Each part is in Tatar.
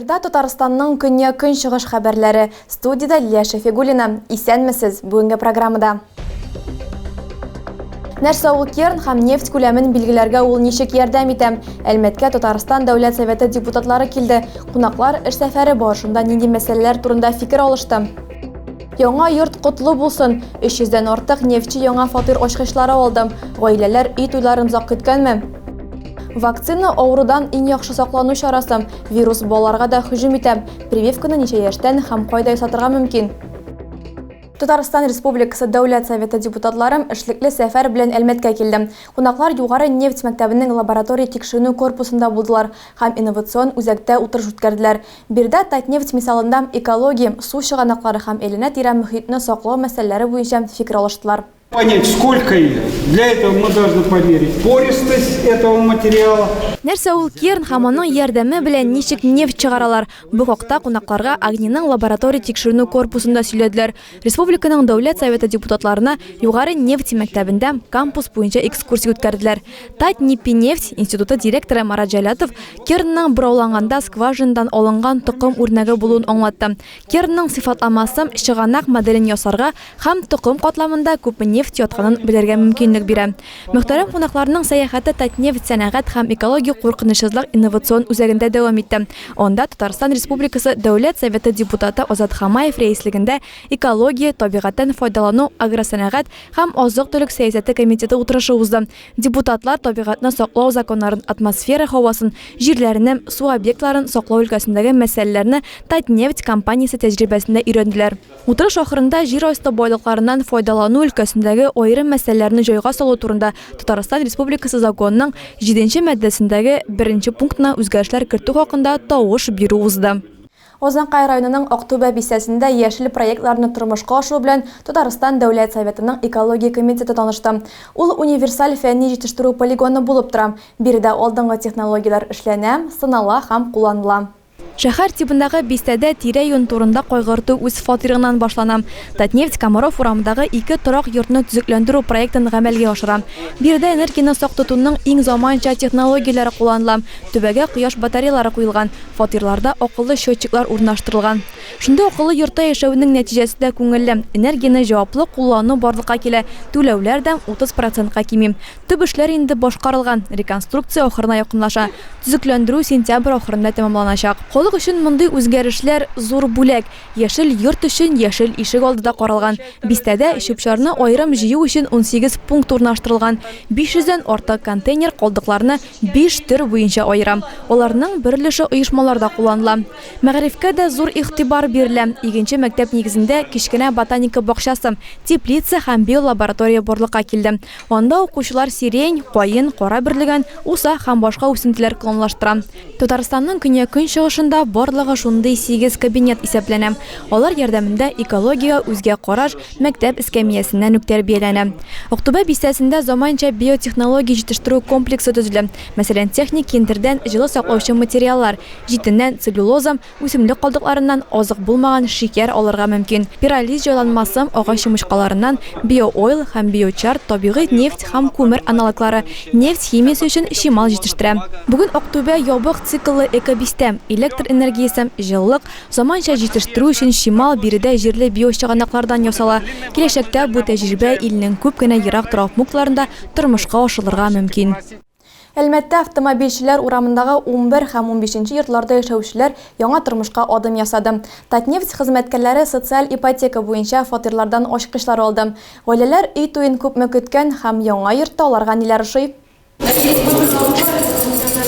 Эфирда Татарстанның көньяк-көнчыгыш хәбәрләре. Студиядә Лилия Шәфигуллина. Исәнмесез! Бүгенге программада. Нәрсә ул керн һәм нефть күләмен билгеләргә ул ничек ярдәм итә? Әлмәткә Татарстан Дәүләт Советы депутатлары килде. Кунаклар эш сәфәре барышында нинди мәсьәләләр турында фикер алышты? Яңа йорт котлы булсын! 300 дән артык нефтьче яңа фатир ачкычлары алды. Гаиләләр өй туйларын озак көткәнме? Вакцина авырудан иң яхшы саклану чарасы. Вирус балаларга да һөҗүм итә. Прививканы ничә яшьтән һәм кайда ясатырга мөмкин? Татарстан Республикасы Дәүләт Советы депутатлары эшлекле сәфәр белән Әлмәткә килде. Кунаклар Югары нефть мәктәбенең лаборатория тикшеренү корпусында булдылар һәм инновацион үзәктә утырыш үткәрделәр. Биредә Татнефть мисалында экология, су чыганаклары һәм әйләнә-тирә мохитне саклау мәсьәләләре буенча фикер алыштылар. Понять, сколько их. Для этого мы должны померить пористость этого материала. Нәрсә ул керн һәм аның ярдәме белән ничек нефть чыгаралар? Бу хакта кунакларга АГНИның лаборатория тикшеренү корпусында сөйләделәр. Республиканың Дәүләт Советы депутатларына Югары нефть мәктәбендә кампус буенча экскурсия үткәрделәр. Татнипинефть институты директоры Марат Җәләтов кернның борауланганда скважинадан алынган токым үрнәге булуын аңлатты. Кернның сыйфатламасы чыганак моделен ясарга һәм токым катламында күпме нефть ятканын белергә мөмкинлек бирә. Мөхтәрәм кунакларның сәяхәте Татнефть сәнәгать һәм экологик куркынычсызлык инновацион үзәгендә дәвам итте. Анда Татарстан Республикасы Дәүләт Советы депутаты Азат Хамаев рәислегендә экология, табигатьтән файдалану, агросәнәгать һәм азык-төлек сәясәте комитеты утырышы узды. Депутатлар табигатьне саклау законнарын, атмосфера һавасын, җирләрне, су объектларын саклау өлкәсендәге мәсьәләләрне Татнефть компаниясе тәҗрибәсендә өйрәнделәр. Утырыш ахырында җир асты байлыкларыннан файдалану өлкәсендәге аерым мәсьәләләрне җайга салу турында Татарстан Республикасы Законының җиденче маддәсендәге беренче пунктына үзгәрешләр кертү хакында тавыш бирү узды. Азнакай районының Актүбә бистәсендә яшел проектларны тормышка ашыру белән Татарстан Дәүләт Советының экология комитеты танышты. Ул универсаль фәнни-җитештерү полигоны булып тора. Биредә алдынгы технологияләр эшләнә, сынала һәм кулланыла. Шәһәр тибындагы бистәдә тирә-юнь турында кайгырту үз фатирыңнан башлана. Татнефть Комаров урамындагы ике торак йортны төзекләндерү проектын гамәлгә ашыра. Биредә энергияне сак тотуның иң заманча технологияләре кулланыла, түбәгә кояш батареялары куелган, фатирларда акыллы счетчиклар урнаштырылган. Шундый акыллы йортта яшәүнең нәтиҗәсе дә күңелле, энергияне җаваплы куллану барлыкка килә, түләүләр дә 30 процентка кими. Төп эшләр инде башкарылган, реконструкция ахырына якынлаша. Төзекләндерү сентябрь ахырында тәмамланачак. Халык өчен мондый үзгәрешләр, зур бүләк. Яшел йорт өчен яшел ишек алды да каралган. Бистәдә чүп-чарны аерым җыю өчен 18 пункт урнаштырылган. 500 дән артык контейнер калдыкларны биш төр буенча аера. Аларның бер өлеше оешмаларда кулланыла. Мәгарифкә дә зур игътибар бирелә. Игенче мәктәп нигезендә кечкенә ботаника бакчасы, теплица һәм биолаборатория барлыкка килде. Анда укучылар сирень, каен, кара бөрлегән, усак һәм башка үсентеләр клонлаштыра. Татарстанның көньяк-көнчыгышында барлыгы шундый сигез кабинет исәпләнә. Алар ярдәмендә экологиягә үзгә караш мәктәп эскәмиясеннән үк тәрбияләнә. Актүбә бистәсендә заманча биотехнология җитештерү комплексы төзелә. Мәсәлән, техник киндердән җылы саклаучы материаллар, җитеннән целлюлоза, Үсемлек калдыкларыннан азык булмаган шикәр алырга мөмкин. Пиролиз җайланмасы агач йомычкаларыннан биоойл һәм биочар табигый нефть һәм күмер аналоглары, нефть химиясе өчен чимал җитештерә. Бүген Актүбә ябык цикллы экобистә. Электр энергиясе, җылылык, заманча җитештерү өчен чимал биредә җирле биочыганаклардан ясала. Киләчәктә бу тәҗрибә илнең күп кенә ерак торак пунктларында тормышка ашырылырга мөмкин. Әлмәттә Автомобильчеләр урамындагы 11 һәм унбишенче йортларда яшәүчеләр яңа тормышка адым ясады. Татнефть хезмәткәрләре социаль ипотека буенча фатирлардан ачкычлар алды. Гаиләләр өй туен күпме көткән һәм яңа йортта аларга ниләр ошый?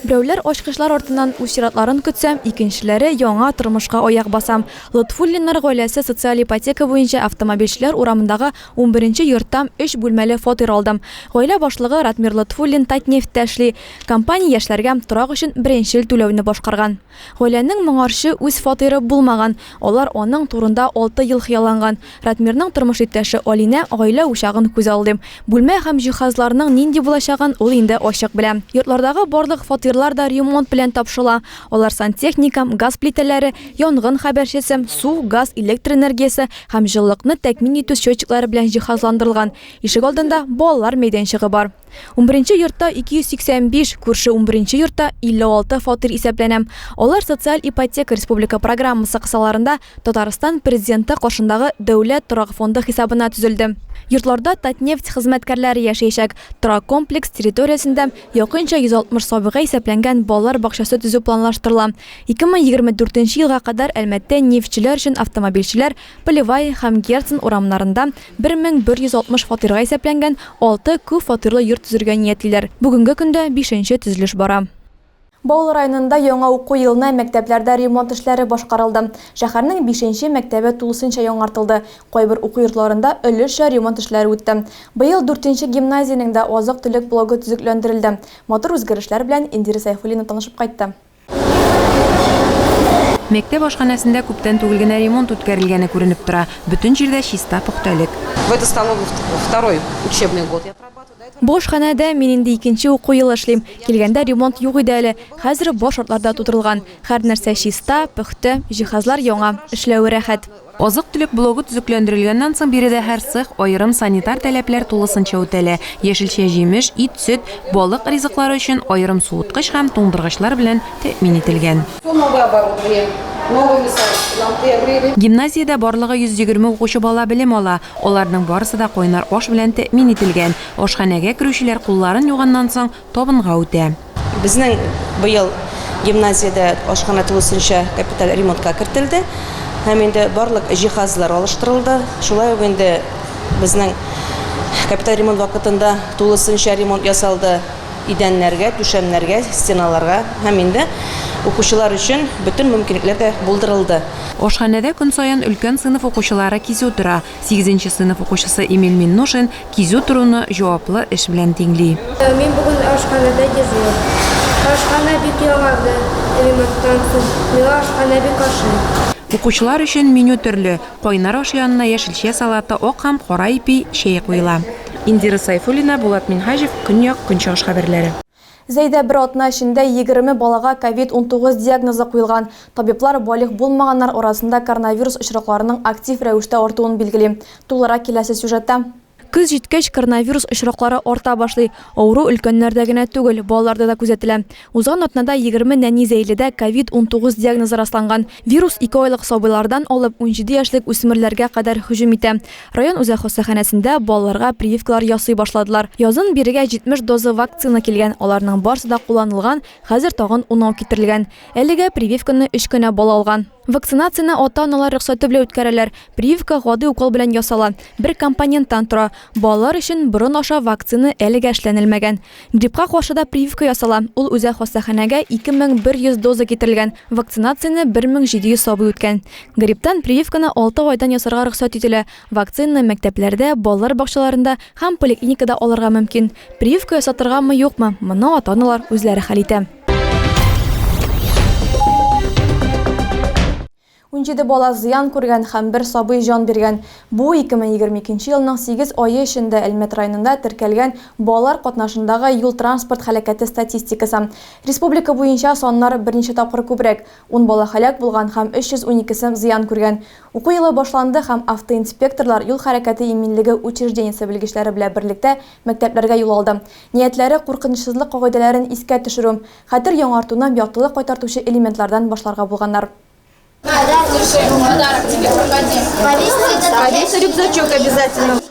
Берәүләр ачкычлар артыннан үз чиратларын көтсә, икенчеләре яңа тормышка аяк баса. Лотфуллиннар гаиләсе социаль ипотека буенча Автомобильчеләр урамындагы Унберенче йортта өч бүлмәле фатир алдым. Гаилә башлыгы Ратмир Лотфуллин Татнефтьтә эшли. Компания яшьләргә торак өчен беренчел түләүне башкарган. Гаиләнең моңарчы үз фатиры булмаган. Алар аның турында алты ел хыялланган. Ратмирның тормыш иптәше Алинә гаилә учагын күзаллый. Бүлмә һәм җиһазларның нинди булачагын ул инде ачык белә. Йортлардагы барлык фатирлар. фатирлар да ремонт белән тапшырыла. Алар сантехника, газ плитәләре, янгын хәбәрчесе, су, газ, электр энергиясе һәм җылылыкны тәэмин итү счетчиклары белән җиһазландырылган. Ишегалдында балалар мәйданчыгы бар. Унберенче йортта 285, күрше унберенче йортта 56 фатир исәпләнә. Алар Социаль ипотека республика программасы кысаларында Татарстан Президенты каршындагы Дәүләт торак фонды хисабына төзелде. Йортларда Татнефть хезмәткәрләре яшәячәк. Торак комплекс территориясендә якынча 160 сабыйга исәпләнгән балалар бакчасы төзү планлаштырыла. 2024 елга кадәр Әлмәттә нефтьчеләр өчен автомобильчеләр Полевая һәм Герцен урамнарында 1160 фатирга исәпләнгән алты күп фатирлы йорт төзергә ниятлиләр. Бүгенге көндә бишенче төзелеш бара. Баулы районында яңа уку елына мәктәпләрдә ремонт эшләре башкарылды. Шәһәрнең бишенче мәктәбе тулысынча яңартылды, кайбер уку йортларында өлешчә ремонт эшләре үтте. Быел дүртенче гимназиянең дә азык-төлек блогы төзекләндерелде. Матур үзгәрешләр белән Индира Сәйфуллина танышып кайтты. Мәктәп ашханәсендә күптән түгел генә ремонт үткәрелгәне күренеп тора. Бөтен җирдә чиста пөхтәлек. В этой столовой второй учебный год я отрабатываю. Бу ашханәдә мин инде икенче уку елы эшлим. Килгәндә ремонт юк иде әле. Хәзер бар шартлар да тудырылган. Һәр нәрсә чиста, пөхтә, җиһазлар яңа, эшләве рәхәт. Азык-төлек блогы төзекләндерелгәннән соң биредә һәр цех аерым санитар таләпләр тулысынча үтәлә. Яшелчә-җимеш, ит, сөт, балык ризыклары өчен аерым суыткыч һәм туңдыргычлар белән тәэмин ителгән. Гимназиядә барлыгы 120 укучы бала белем ала. Аларның барысы да кайнар аш белән тәэмин ителгән. Ашханәгә керүчеләр кулларын юганнан соң табынга үтә. Безнең быел гимназиядә ашханә тулысынча капиталь ремонтка кертелде һәм инде барлык җиһазлар алыштырылды. Шулай ук инде безнең капиталь ремонт вакытында тулысынча ремонт ясалды идәннәргә, түшәмнәргә, стеналарга һәм инде укучылар өчен бөтен мөмкинлекләр дә булдырылды. Ашханәдә көн саен өлкән сыйныф укучылары кизү тора. Сигезенче сыйныф укучысы Эмиль Миннушин кизү торуны җаваплы эш белән тиңли. Мин бүген ашханәдә дежур. Ашханә бик яңарды ремонттан соң. Миңа ашханә бик ошый. Укучылар өчен меню төрле, кайнар аш янына яшелчә салаты, ак һәм кара ипи, чәй куела. Индира Сайфуллина, Булат Минһаҗев, Көньяк, Көнчыгыш хәбәрләре. Зәйдә бер атна эчендә 20 балага ковид-19 диагнозы куелган. Табиблар балигъ булмаганнар арасында коронавирус очракларының актив рәвештә артуын билгели. Тулырак киләсе сюжетта. Көз җиткәч, коронавирус очраклары арта башлый. Авыру өлкәннәрдә генә түгел, балаларда да күзәтелә. Узган атнада 20 нәни зәйледә ковид-19 диагнозы расланган. Вирус ике айлык сабыйлардан алып 17 яшьлек үсмерләргә кадәр һөҗүм итә. Район үзәк хастаханәсендә балаларга прививкалар ясый башладылар. Язын бирегә 70 доза вакцина килгән, аларның барысы да кулланылган, хәзер тагын унау китерелгән. Әлегә прививканы өч кенә бала алган. Вакцинацияне ата-аналар рөхсәте белән үткәрәләр. Прививка гади укол белән ясала, бер компоненттан тора. Балалар өчен борын аша вакцина әлегә эшләнелмәгән. Гриппка каршы да прививка ясала, ул үзәк хастаханәгә 2100 доза китерелгән, вакцинацияне 1700 сабый үткән. Грипптан прививканы алты айдан ясарга рөхсәт ителә. Вакцинаны мәктәпләрдә, балалар бакчаларында һәм поликлиникада алырга мөмкин. Прививка ясатыргамы-юкмы, моны ата-аналар үзләре хәл итә. 17 бала зыян күргән һәм бер сабый җан биргән. Бу 2022 елның 8 ае эчендә Әлмәт районында теркәлгән балалар катнашындагы юл-транспорт һәлакәте статистикасы. Республика буенча саннар берничә тапкыр күбрәк. Ун бала һәлак булган һәм 312-се зыян күргән. Уку елы башланды һәм автоинспекторлар юл хәрәкәте иминлеге учреждениесе белгечләре белән берлектә мәктәпләргә юл алды. Ниятләре, куркынычсызлык кагыйдәләрен искә төшерү. Хәтер яңартуны яктылык кайтартучы элементлардан башларга булганнар.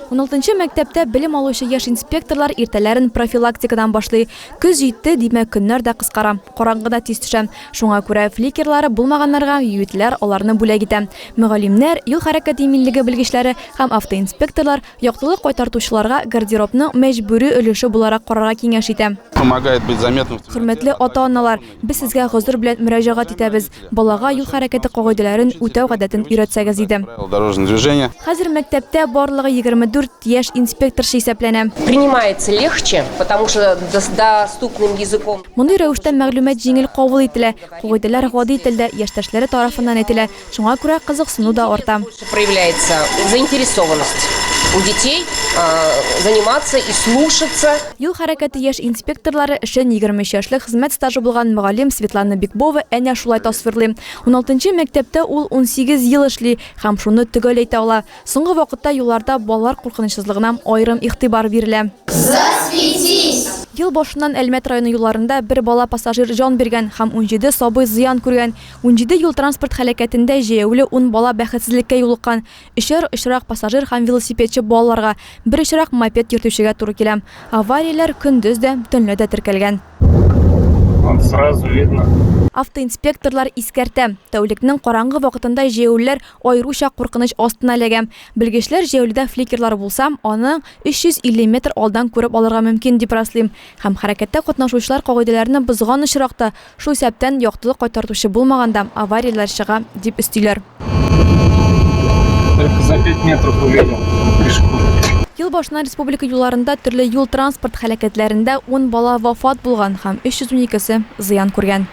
Уналтынчы мәктәптә белем алучы яшь инспекторлар иртәләрен профилактикадан башлый. Көз җитте, димәк, көннәр дә кыскара. Караңгы да тиз төшә. Шуңа күрә фликерлары булмаганнарга юитләр аларны бүләк итә. Мөгаллимнәр, юл хәрәкәте иминлеге белгечләре һәм автоинспекторлар Яктылык кайтартучыларга гардеробның мәҗбүри өлеше буларак карарга киңәш итә. Помогает быть заметным. Хөрмәтле ата-аналар, без сезгә гозер белән мөрәҗәгать итәбез, балага юл хәрәкәте кагыйдәләрен үтәү гадәтен өйрәтсәгез иде. Правила дорожного движения. Хәзер мәктәптә барлыгы 24 яшь инспекторчы исәпләнә. Принимается легче, потому что доступным языком. Мондый рәвештә мәгълүмат җиңел кабул ителә, кагыйдәләр гади телдә, яшьтәшләре тарафыннан әйтелә, Шуңа күрә кызыксыну да арта. Проявляется заинтересованность у детей. заниматься и слушаться. Юл хәрәкәте яшь инспекторлары эшен 23 яшьлек хезмәт стажы булган мөгаллим Светлана Бикбова әнә шулай тасвирлый. Уналтынчы мәктәптә ул 18 ел эшли һәм шуны төгәл әйтә ала, соңгы вакытта юлларда балалар куркынычсызлыгына аерым игътибар бирелә. Засветись! Ел башыннан Әлмәт районы юлларында бер бала пассажир җан биргән һәм 17 сабый зыян күргән. 17 юл-транспорт һәлакәтендә җәяүле ун бала бәхетсезлеккә юлыккан. Өчәр очрак пассажир һәм велосипедчы балаларга, бер очрак мопед йөртүчегә туры килә. Аварияләр көндез дә, төнлә дә теркәлгән. Вот сразу видно. Автоинспекторлар искәртә, тәүлекнең караңгы вакытында җәяүлеләр аеруча куркыныч астына эләгә. Белгечләр җәяүледә фликерлар булса, аны 350 метр алдан күреп алырга мөмкин, дип раслый. Һәм хәрәкәттә катнашучылар кагыйдәләрне бозган очракта, Шул исәптән, яктылык кайтартучы булмаганда, аварияләр чыга, дип өстиләр. Только за 5 метров увидел пешехода. Ел башыннан республика юлларында төрле юл-транспорт һәлакәтләрендә ун бала вафат булган һәм 312 се зыян күргән.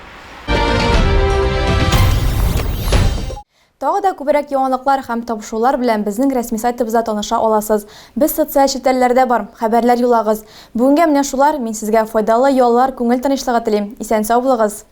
Тагы да күбрәк яңалыклар һәм табышулар белән безнең рәсми сайтыбызда таныша аласыз. Без социаль челтәрләрдә бар, хәбәрләр юллагыз. Бүгенгә менә шулар, мин сезгә файдалы яллар, күңел тынычлыгы телим. Исән-сау булыгыз!